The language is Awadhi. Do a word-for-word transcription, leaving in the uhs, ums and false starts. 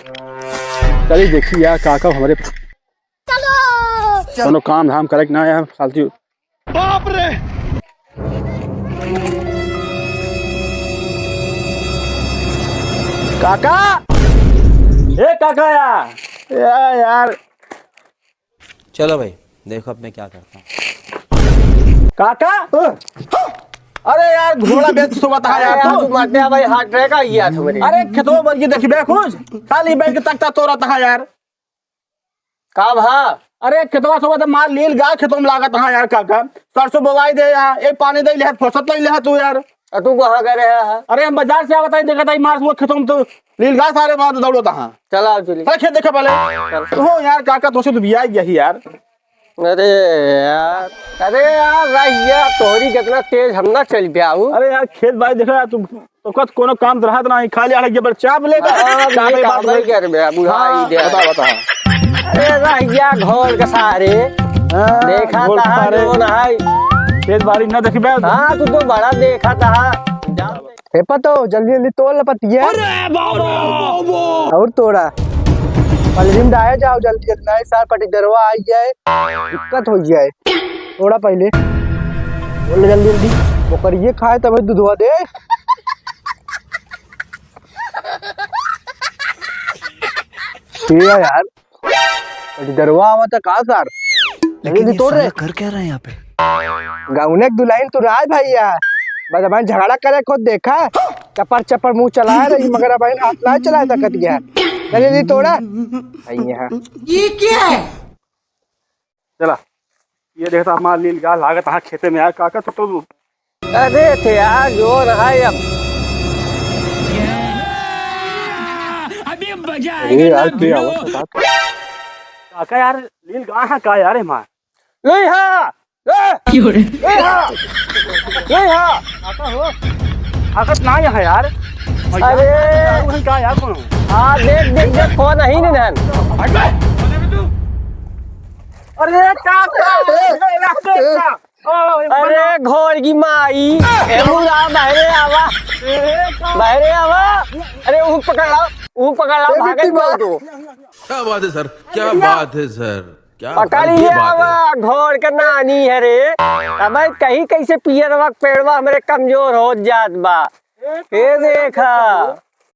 चली देखी यार, काका हमरे कोनो काम धाम करे के ना यार, फालतू। बाप रे। काका, ए काका यार, या यार। चलो भाई, देखो अब मैं क्या करता हूँ। काका, अरे यार, घोड़ा बेच सोवत है यार अरे यार, तू। तू मत दे भाई, हार्ट अटैक आ गया था मेरे। अरे खेतवा मर गई, देखबे कुछ, खाली बैंक तक ता तोरा तहा यार। का भा? अरे खेतवा सोवत है, मार लील गा खेतवा में लागत है यार काका। सरसों बोवाई दे यार, ए पानी दे ले, फुर्सत ले ले तू यार। अ तू कहाँ गए रहे है? अरे हम बाजार से आवत है, देखत है मार सोवत खेतवा में तो लील गा सारे मार दौड़त है। चल आओ चली। अरे खेत देखे पहले। चल। हो यार काका, तोसे तो बिया गया ही यार। अरे यार, अरे यार, रहिया, तोहरी जितना तेज हम ना चल पाऊ। अरे यार, खेत बाड़ी देखा यार, तू तो कत कोनो काम तो रहत नाही, खाली आड़े के बड़ चाप लेगा, हाँ, चाप ये ले काम बात नहीं ले। कर बे, बुढ़ाई हाँ, दे। बता, बता। अरे रहिया, घोर के सारे। हाँ, देखा घोर के था, सारे। जो ना है। खेत बाड़ी ना देखबे। हाँ, तू तो बड़ा देखा था। जा। हे पतो, जल्दी जल्दी तोड़ ले पतिया। अरे बाबा, बाबा। और तोड़ा। पलरी में डाहे जाओ जल्दी जल्दी, नहीं सार पटीदरवा आई जाए, दिक्कत हो जाए। तोड़ा पहले। बोल जल्दी जल्दी। ओकर ये खाए तब दूधवा दे। ये यार। पटीदरवा आवत है का सार? लेकिन जल्दी ये तोड़ रे। साला कर क्या रहा है यहाँ पे? गाउने के दुल्हन तू राज भैया। बस अपन झगड़ा करे खुद देखा। चपर चपर मुंह चलाए रही, मगर अपन हाथ ना चला सकत गया। जल्दी जल्दी तोड़ा। आई यहाँ। ये क्या है? चला, ये देखता हमार लील गा लागत हाँ खेते में यार, काका तो, तो अरे थे यार, जो रहा है अब। अभी मजा अरे आएगा यार, ना के भिड़ो। आवाज है, काका यार, लील गा हाँ का यार हमार। लोई हाँ, ए, क्यों रे? लोई हाँ, लोई हाँ। काका हो, ताकत ना यहाँ यार। अरे। दारू है का यार कोनो? हाँ, देख, देख, देख, कौन है ही नहीं धन। हट बे। अरे काका, अरे, अरे, अरे, अरे, अरे, घोर की माई, ए मुरा, बहरे आवा, बहरे आवा। अरे, ऊ पकड़ लाओ, ऊ पकड़ लाओ, ए, भागत बिट्टी जाओ मार। तू। क्या बात है सर, क्या बात है सर, क्या पकड़ ये आवा, घोर के नानी है रे। अबे, कहीं कैसे पियरवा के पेड़वा हमरे कमजोर होत जात बा। ए देखा।